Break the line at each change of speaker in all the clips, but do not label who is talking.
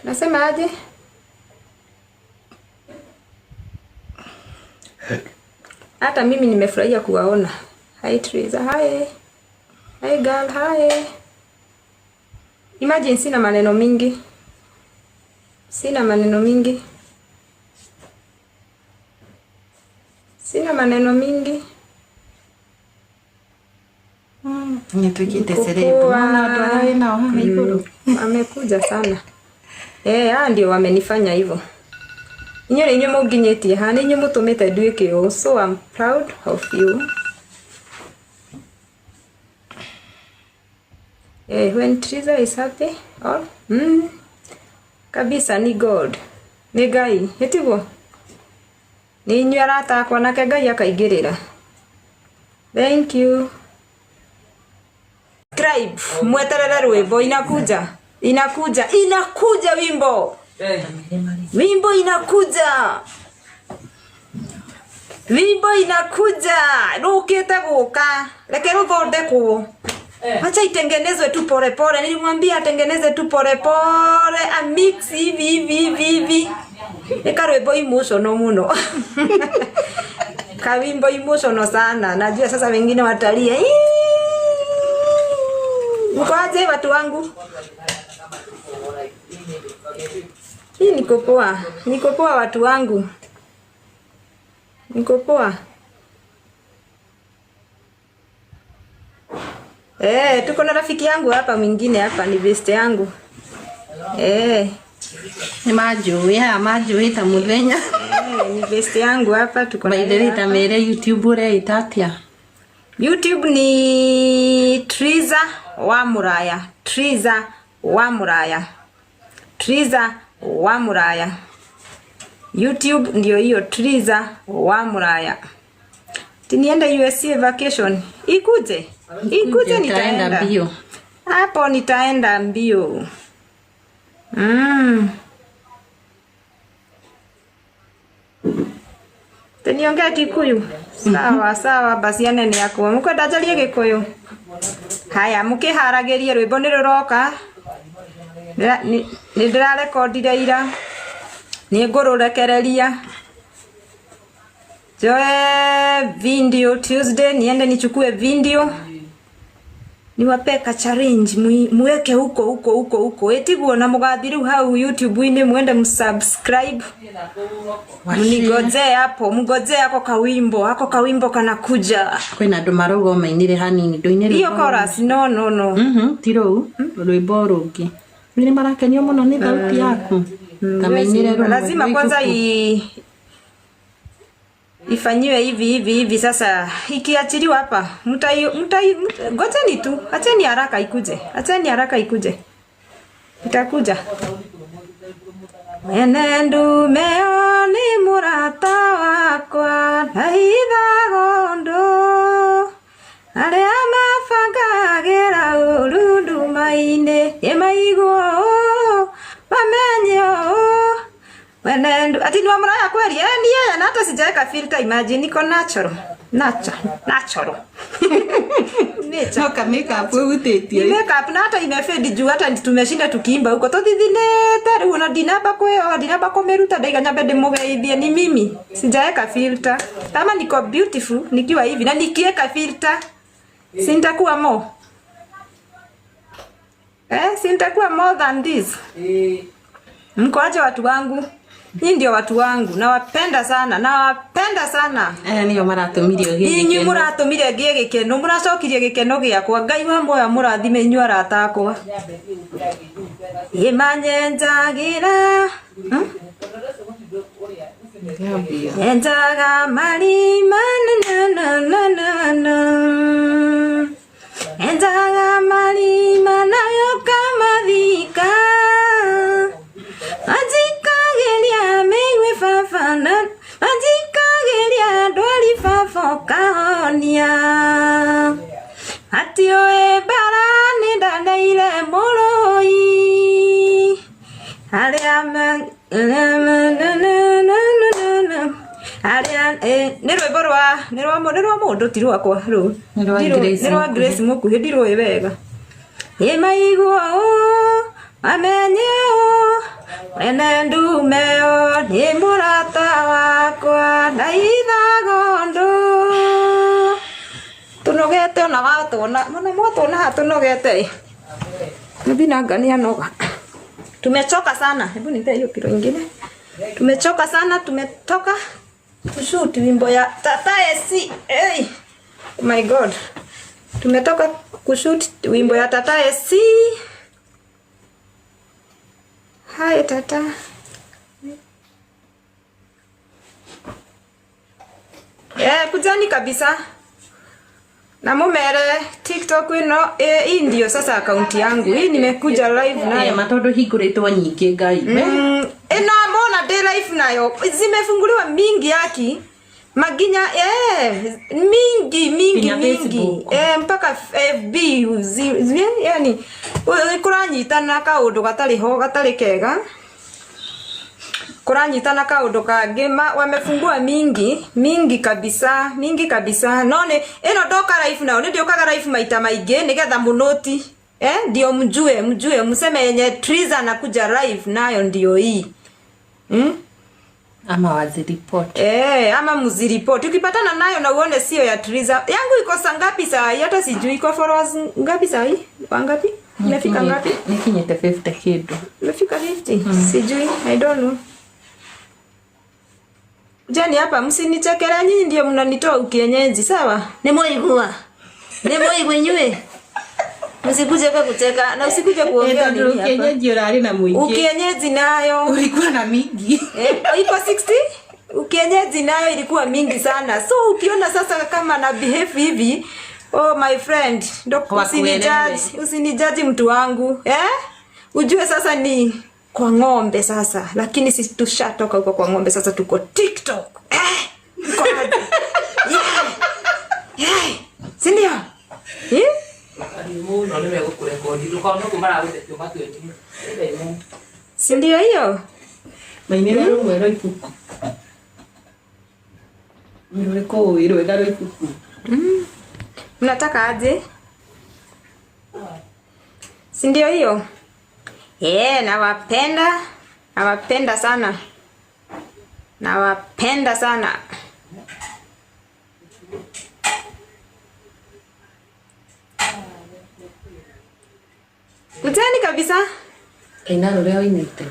Nasema aje? Hata mimi nimefurahia kuwaona. Hi Teresa, hi. Hi girl, hi. Imagine sina maneno mingi. Sina maneno mingi. Sina maneno mingi.
Nĩtuĩkĩte
Niko
celeb.
poa.
Nona andũ arĩa wĩ nao haha igũrũ.
Wamekuja sana. Eh, hao ndio wamenifanya hivyo. Inyuĩ nĩ inyuĩ mũnginyĩtie haha, nĩ inyuĩ mũtũmĩte nduĩke ũũ. So I'm proud of you. Eh, when Triza is happy, all kabisa ni God. Nĩ Ngai, ĩtiguo? Nĩ inyuĩ arata akwa nake Ngai akaingĩrĩra. Thank you. Subscribe, mweterere rwĩmbo inakuja. Inakuja, inakuja wimbo. Wimbo inakuja. Wimbo inakuja. Rũkĩte gũka. Reke rũthondekwo. Acha itengenezwe tu pole pole. Nilimwambia atengeneze tu pole pole, a mix hivi hivi hivi hivi. Nĩ karwĩmbo emotional mũno. Kawimbo emotional sana. Najua sasa wengine watalia. "Ii!" Mko aje watu wangu? Hii niko poa. Niko poa watu wangu. Niko poa. Eh, tuko na rafiki yangu hapa mwingine hapa ni best yangu. Eh,
Nĩ manjũĩ aya manjũĩ ta mũthenya.
eh, ni best yangu hapa tuko na
By the
yeye
way ta
hapa.
mere YouTube ũreĩta atĩa?
YouTube ni Triza wa Muraya. Triza wa Muraya. Triza wa Muraya. YouTube ndio hiyo Triza wa Muraya. Tiniende USA vacation. Ikuje. Ikuje
Utaenda
nitaenda.
mbio.
Hapo nitaenda mbio. Teniongea Kikuyu. Sawa sawa basi anene yakwa. Mukwenda njarie Gikuyu. Haya mukiharagirie rwimbo ni ruroka. Nĩ ndĩrarekondire ira. Nĩ ngũrũrekereria. Joe video Tuesday niende nichukue video niwape ka challenge muweke huko huko huko huko etiguo na mugathi riu hau YouTube-inĩ mwende msubscribe mnigojee hapo mgojee hako kawimbo hako kawimbo kanakuja
Kwĩna andũ marauga o mainire hanini ndũine
hiyo
rwĩmbo
chorus no no no
Mhm, ti rũu rwĩmbo rũngĩ nĩ marakenio mũno nĩ thauti yaku ta mainire rũmwe
lazima kwanza
rwa ibuku.
ifanyiwe hivi hivi hivi sasa ikiachiliwa hapa mtai mtai ngojeni tu acheni haraka ikuje acheni haraka ikuje itakuja Mwene ndumeo nĩ mũrata wakwa na hithago ndũ arĩa mabangagĩra ũru nduma-inĩ nĩmaigwo ũũ mamenye ũũ mwene ndu ati ni wa Muraya kweli eh, ni yeye na hata sijaweka filter imagine niko natural natural natural nature
No ka makeup ũhutĩtie
ni makeup na hata imefedi juu hata tumeshinda tukiimba huko tuthithinĩte rĩu ona ndinamba kwĩoa ndinamba kũmĩruta ndaiga nyambe ndĩmũgeithie ni mimi sijaweka filter kama niko beautiful nikiwa hivi na nikiweka filter si nitakuwa more eh, si nitakuwa more than this mko aje watu wangu Nyinyi ndio watu wangu nawapenda sana nawapenda sana
aya nĩo maratũmire ũgĩe
inyuĩ
gĩkeno.
mũratũmire ngĩe gĩkeno mũracokirie gĩkeno gĩakwa ngai wa muoyo mũrathime inyuĩ arata akwa ĩmanyenjagĩra Hmm? Enjaga marima na na na na na Enjaga marima nayo kamathika Anjikagĩria mĩigwi baba na Anjikagĩria ndwari baba ũkahonia Atiũĩ mbara nĩ ndaneire mũrũi arĩa arĩa nĩ rwĩmbo rwa nĩ rwa nĩ rwa mũndũ ti rwakwa rũu
Nĩ rwa Grace
nĩ rwa
Mũkuhĩ.
Grace Mũkuhĩ ndirũĩ wega ĩ maigua ũũ mamenye ũũ Mwene ndumeo nĩ mũrata wakwa ndaithaga ũndũ. Tunogete ona watũona ona mwatũona haha tunogete ĩ. Mimi ngania noga. Tumechoka sana. Hebu nipe hiyo pilo ingine. Tumechoka sana, tumetoka kushoot wimbo ya Tata SC. Hey. Oh my God. Tumetoka kushoot wimbo ya Tata SC. Hi Tata. Eh, kujani kabisa. Na mumere TikTok ino eh, hii ndio sasa akaunti yangu. Hii nimekuja live nayo.
Ema tondu hingũrĩtwo nyingĩ Ngai.
Ino mona day life nayo zimefunguliwa mingi yaki maginya mingi mingi
Nginya
mingi
Facebook.
Mpaka FB yani kuranyitana kaundu gatari ho gatari kega kuranyitana kaundu kangi wamefungua mingi mingi kabisa mingi kabisa no ni ino ndoka live nayo ni ndiukaga live maita maingi nigetha munoti ndio mjue mjue mseme yenye Triza anakuja live nayo ndio hii.
Ama waziripoti.
Ama mziripoti. Ukipatana nayo na uone sio ya Triza. Yangu iko saa ngapi saa hii? Hata sijui iko followers ngapi saa hii? Wangapi? Imefika ngapi?
Nikinyite 50 kindu.
Imefika 50. Sijui, I don't know. Jani hapa msinichekele, nyinyi ndio mnanitoa ukienyeji, sawa? Ni mwaigua. Ni mwaigua inyuĩ. Msikuje kwa kucheka na usikuje kuongea
Tondu
nini hapa.
ukienyeji urari na muingi.
Ukienyeji nayo.
Ulikuwa na mingi.
Iko 60? Ukienyeji nayo ilikuwa mingi sana. So ukiona sasa kama na behave hivi, oh my friend, ndo
Wakuelewe.
usinijudge, usinijudge mtu wangu. Ujue sasa ni kwa ng'ombe sasa, lakini sisi tushatoka huko kwa ng'ombe, sasa tuko TikTok. Mko aje? Yeah. Yeah. Si ndio?
Mũno nĩ megũkũrekondi ndũkona ũguo maragũtetia ũgatwendia.
Si ndio hiyo?
Mainĩra rũmwe rwa ibuku. Nĩ rũrĩkũ ũĩ rwega rwa ibuku?
Mnataka aje? Si ndio hiyo? Nawapenda. Nawapenda sana. Nawapenda sana. Kutani kabisa.
Kaina rũrĩa ũinĩte.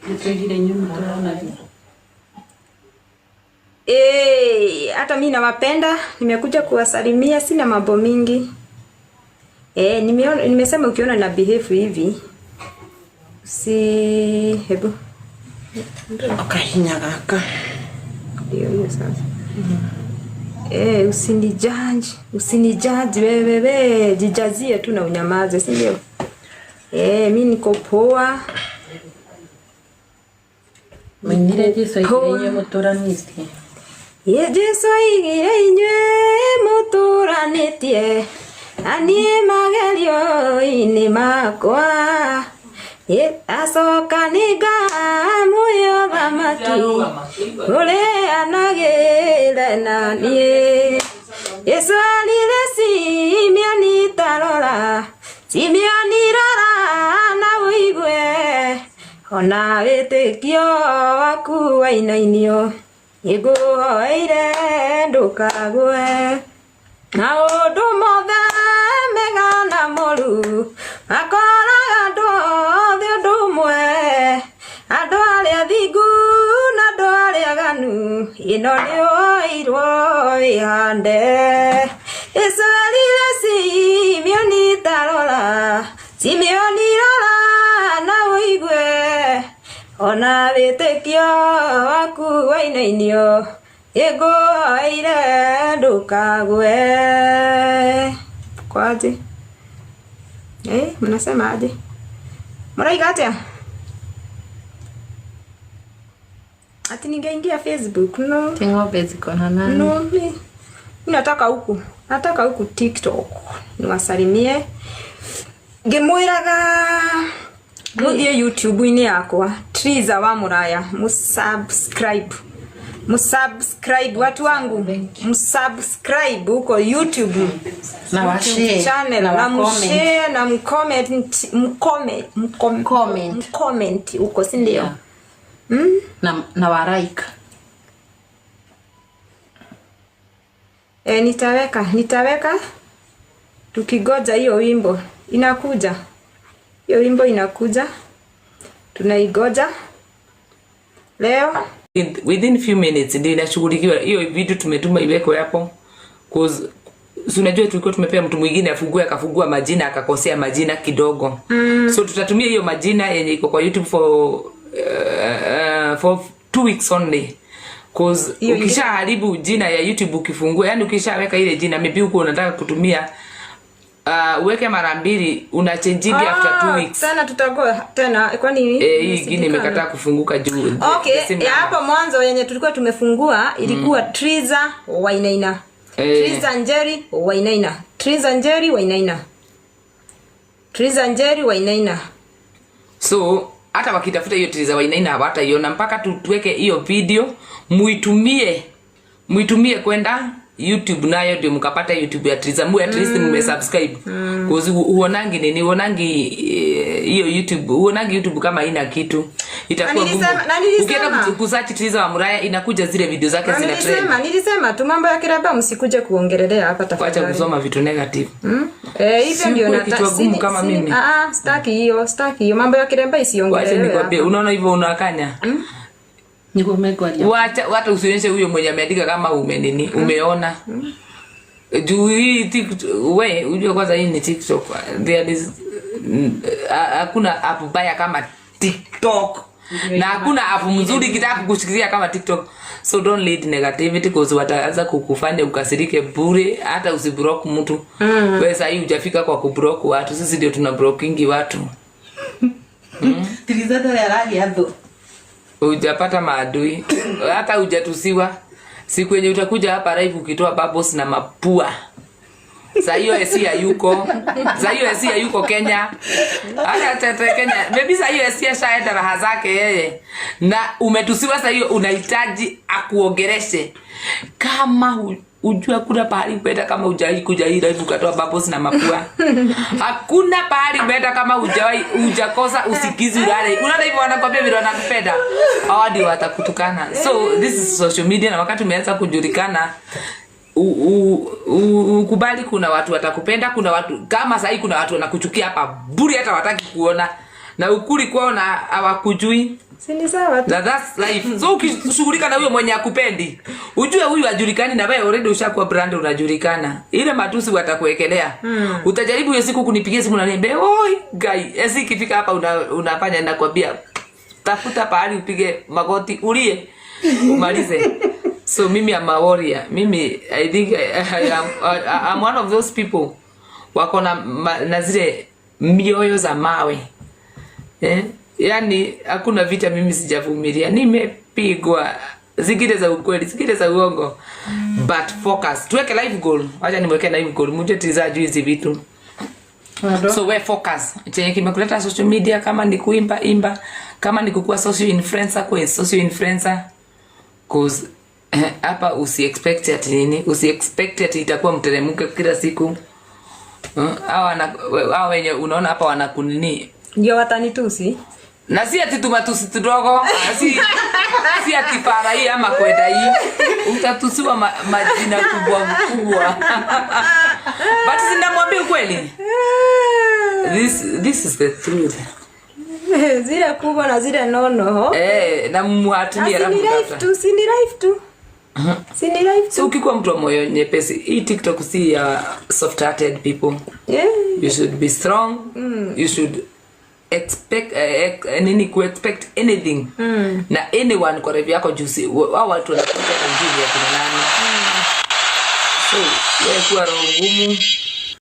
Nĩtũigire nyuma tũrona
Hata mimi nawapenda, nimekuja kuwasalimia, sina mambo mingi. Nimesema ukiona na behave hivi si hebu
Ukahinya gaka.
Ndio hiyo sasa. Usinijudge, usinijudge wewe wewe, jijazie tu na unyamaze, si ndio? Mimi niko poa.
Mainire Jesu aigire inyuĩ mũtũranĩtie.
Ye Jesu aigire inyuĩ mũtũranĩtie, na niĩ magerio-inĩ makwa. Ye acoka nĩngamũhe ũthamaki ũrĩanagĩre na niĩ. Jesu arire Simeoni ta rora, Simeoni rora na ũigue, ona wĩtĩkio waku wainainio, nĩngũhoeire ndũkagũe. Maũndũ mothe mega na moru makoraga andũ othe ũndũ ũmwe, andũ arĩa athingu na andũ arĩa aganu, ĩno nĩ woirwo wĩhande. Jesu erire Simeoni ta rora, Simeoni rora na ũigue, ona wĩtĩkio waku wainainio, nĩngũhoeire ndũkagũe. Kwaje? Mnasema aje? Mraiga atia? Ati ningeingia Facebook? No.
Ti ng'ombe ziko na nani?
No, mi nataka huku. Nataka huku TikTok. Niwasalimie. Ngĩmwĩraga mũthiĩ YouTube-inĩ yakwa Triza wa Mũraya, mũsubscribe. Msubscribe watu wangu, msubscribe huko YouTube
Na washare,
channel
na
na
wa-comment.
mshare na mcomment mcomment
Comment.
mcomment huko, si ndio?
Yeah. Na wa like.
E, nitaweka tukigoja hiyo wimbo inakuja, hiyo wimbo inakuja, tunaigoja leo.
Within few minutes ndio inashughulikiwa hiyo video tumetuma iwekwe hapo, cause si unajua tulikuwa tumepea mtu mwingine afungue, akafungua majina, akakosea majina kidogo. So tutatumia hiyo majina yenye iko kwa YouTube for 2 weeks only, cause
Hiyo
ukishaharibu jina ya YouTube ukifungua, yani ukishaweka ile jina, maybe huko unataka kutumia uweke mara mbili, unachange after 2 weeks.
Tena tutakuwa tena, kwani
Eh, hii ingine imekataa kufunguka juu
Okay,
the same
ya
number.
hapo mwanzo yenye tulikuwa tumefungua ilikuwa Triza Wainaina. Triza Njeri Wainaina. Triza Njeri Wainaina. Triza Njeri Wainaina.
So hata wakitafuta hiyo Triza Wainaina hawataiona mpaka tuweke hiyo video, muitumie kwenda YouTube nayo ndio mkapata YouTube ya Triza, mu at least mmesubscribe, cause huonangi nini, huonangi hiyo YouTube, huonangi YouTube kama ina kitu, itakuwa
Na
gumu.
na nilisema.
Ukienda kusearch Triza wa Muraya, inakuja zile video zake
Na
zina trend.
nilisema tu mambo ya kiraba msikuje kuongelelea hapa
Wacha
tafadhali.
kusoma vitu negative.
Eh, hivyo
Si
ndio
ukuwe kichwa gumu kama mimi.
Ah ah, sitaki hiyo, sitaki hiyo. Mambo ya kiraba
Wacha
isiongelelewe
nikwambie,
hapa.
unaona hivyo unakanya.
Niguo mekwaria.
Wacha hata usionyeshe huyo mwenye ameandika kama umenini, umeona juu hii TikTok, we ujue kwanza hii ni TikTok. There is hakuna app baya kama TikTok na hakuna app mzuri kitaka kukushikilia kama TikTok. So don't lead negativity, cause wataanza kukufanya ukasirike bure. Hata usiblock mtu. Wewe sahii hujafika kwa kublock watu, sisi ndio tuna blockingi watu.
Triza ndarĩ aragĩa thũ.
Hujapata maadui, hata hujatusiwa. Siku yenye utakuja hapa live ukitoa bubbles na mapua, saa hiyo esi hayuko, saa hiyo esi hayuko Kenya, hata tete Kenya maybe, saa hiyo esi ashaenda raha zake yeye, na umetusiwa. Saa hiyo unahitaji akuongereshe kama ujua kuna pahali umeenda kama hujai kuja hii live ukatoa bubbles na mapua. Hakuna pahali umeenda kama hujawai, hujakosa usikizi ulale. Unaona hivyo wanakwambia vile wanakupenda, hawa ndio watakutukana. So this is social media, na wakati umeanza kujulikana, ukubali kuna watu watakupenda, kuna watu kama sahii, kuna watu wanakuchukia hapa bure, hata wataki kuona na ukuli kwao na hawakujui.
Si ni sawa tu.
Na that's life. So ukishughulika na huyo mwenye akupendi, ujue huyu ajulikani, na wewe already ushakuwa brand, unajulikana, ile matusi watakuwekelea. Utajaribu hiyo siku kunipigia simu na niambia, "Oi guy," esi ikifika hapa unafanya, nakwambia tafuta pahali upige magoti ulie umalize. So mimi am a warrior. Mimi I think I'm one of those people wako na zile mioyo za mawe, eh? Yani hakuna vita mimi sijavumilia, nimepigwa zingine za ukweli, zingine za uongo, but focus. Tuweke life goal, wacha nimweke life goal, mjue Triza juu hizi vitu. So we focus chenye kimekuleta social media. Kama ni kuimba, imba. Kama ni kukuwa social influencer, kuwa social influencer, cause hapa usi expect ati nini, usi expect ati itakuwa mteremke kila siku. Hawa wenye unaona hapa wanakunini
Ndio watanitusi.
Na si ati tumatusi tudogo, si ati fara hii ama kwenda hii, utatusiwa majina kubwa kubwa, but sinamwambia ukweli, this is the truth.
Zile kubwa na zile nono.
Eh, na
Na
muhatumie
si ni life tu, si ni life tu. Si ni life
So
tu.
ukikuwa mtu wa moyo nyepesi, hii TikTok si ya soft hearted people. You should be strong. You should expect nini, ku expect anything na anyone kwa life yako, juu wao watu wanakuja kujua ya kina nani. So wewe kuwa roho ngumu.